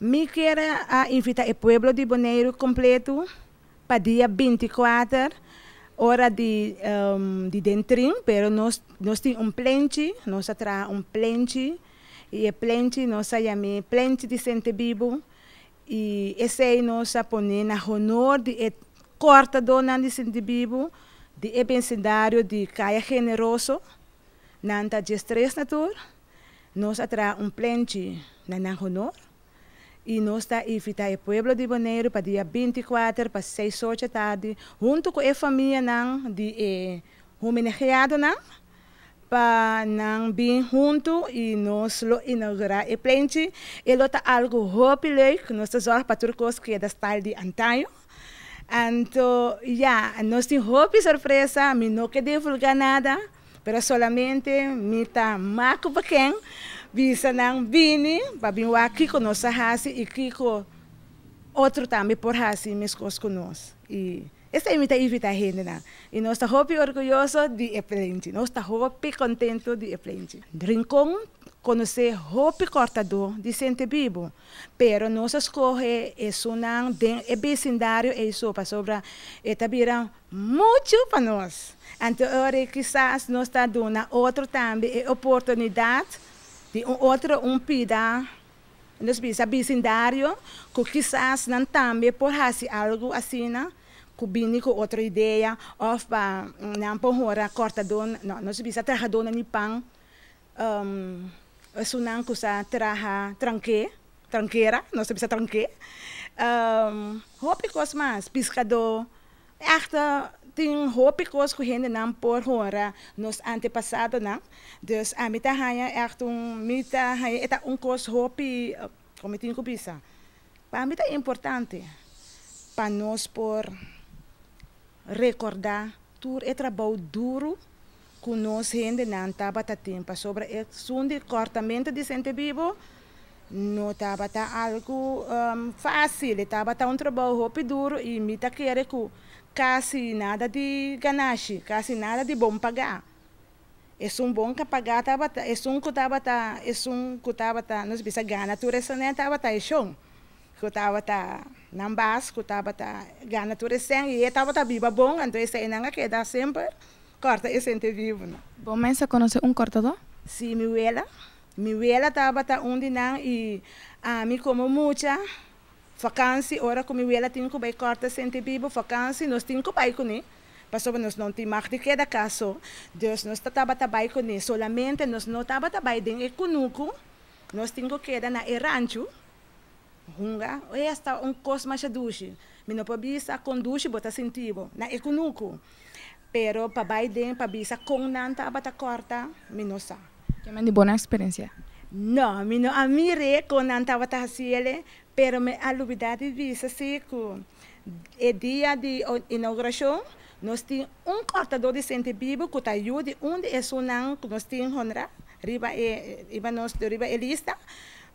Mi kier a invitá e pueblo di Boneiru kompleto pa dia 24, ora di den trin, pero nos tin un plenchi, nos a traha un plenchi, i e plenchi nos a yam'é Plenchi di Sentebibu, i esei nos a pone na honor di e kòrtadónan di Sentebibu, di e besindario di Kaya Generoso, nan ta 13 na tur. Nos a traha un plenchi na nan honor i nos ta invitá e pueblo di Boneiru pa dia 24 pa 6 or tardi, huntu ku e famianan di e homenageadonan, pa nan bin huntu i nos lo inougurá e plenchi. E lo ta algu hopi leuk, nos ta zorg pa tur kos keda style di antaño. Anto, ja, nos tin hopi sorpresa, mi no ke divulgá nada, pero solamente mi ta maak bekend, bisa nan bini, pa bin wak kiko nos a hasi i kiko otro tambe por hasi meskos ku nos. I esei mi ta invitá hendenan. I nos ta hopi orguyoso di e plenchi. Nos ta hopi kontentu di e plenchi. Rincon konosé hopi kòrtadó di Sentebibu, pero nos a skohe esunnan den e besindario ei so pasobra e ta bira muchu pa nos. Anto ora kisas nos ta duna otro tambe e oportunidat di un otro un pida nos bisa besindario ku kisas nan tambe por hasi algu asina, ku bini ku otro idea òf pa nan por hora kòrtadó, no, nos bisa trahadónan di pan, esunnan ku sa traha tranke, trankera, nos ta bisa tranke, hopi kos mas, piskadó, echt tin hopi kos ku hendenan por hora nos antepasadonan. Dus ami ta haña echt un mi ta haña e ta un kos hopi, kon mi tin ku bisa, pa mi ta importante pa nos por rekordá tur e trabou duru ku nos hendenan tabata tin, pasobra esun di kòrtamentu di Sentebibu no tabata algu fásil, e tabata un trabou hopi duru i mi ta kere ku kasi nada di ganashi, kasi nada di bon pagá. Esun bon ku pagá tabata esun ku tabata, nos bisa, gana tur esei tabata e shon, ku tabata nan bas, ku tabata gana tur esei i e tabata biba bon, anto eseinan a keda semper kòrta e Sentebibu, no. Bo mes a konosé un kòrtadó? Si, mi wela. Mi wela tabata un di nan i ami komo mucha, vakansi, ora ku mi wela tin ku bai kòrta Sentebibu, vakansi, nos tin ku bai kuné, pasobra nos no tin mag di keda kas so. Dus nos tabata bai kuné, solamente nos no tabata bai den e kunuku, nos tin ku keda na e rancho, hunga, esta un kos masha dushi. Mi no por bisa kon dushi bo ta sinti bo na e kunuku. Pero pa bai den, pa bisa kon nan tabata kòrta, mi no sa. Ke men di bon eksperensia? No, mi no a mira kon nan tabata hasié, pero mi a lubidá di bisa si ku e dia di inougurashon nos tin un kòrtadó di Sentebibu ku ta yu di un di esunnan ku nos tin honrá riba nos riba e lista,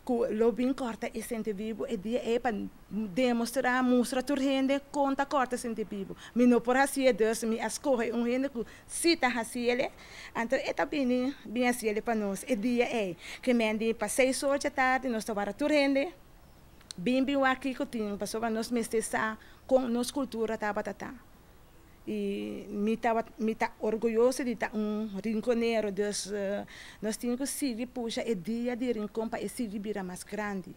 ku lo bin kòrta e Sentebibu e dia ei pa demostrá, mustra tur hende kon ta kòrta Sentebibu. Mi no por hasié, dus mi a skohe un hende ku si ta hasié, anto e ta bini bin hasié pa nos e dia ei. Ke men di pa 6 or djatardi nos ta warda tur hende bin bin wak kiko tin, pasobra nos mester sa kon nos kultura tabata ta. I mi ta orguyoso di ta un rinconero, dus nos tin ku sigui pusha e dia di Rincon pa e sigui bira mas grandi.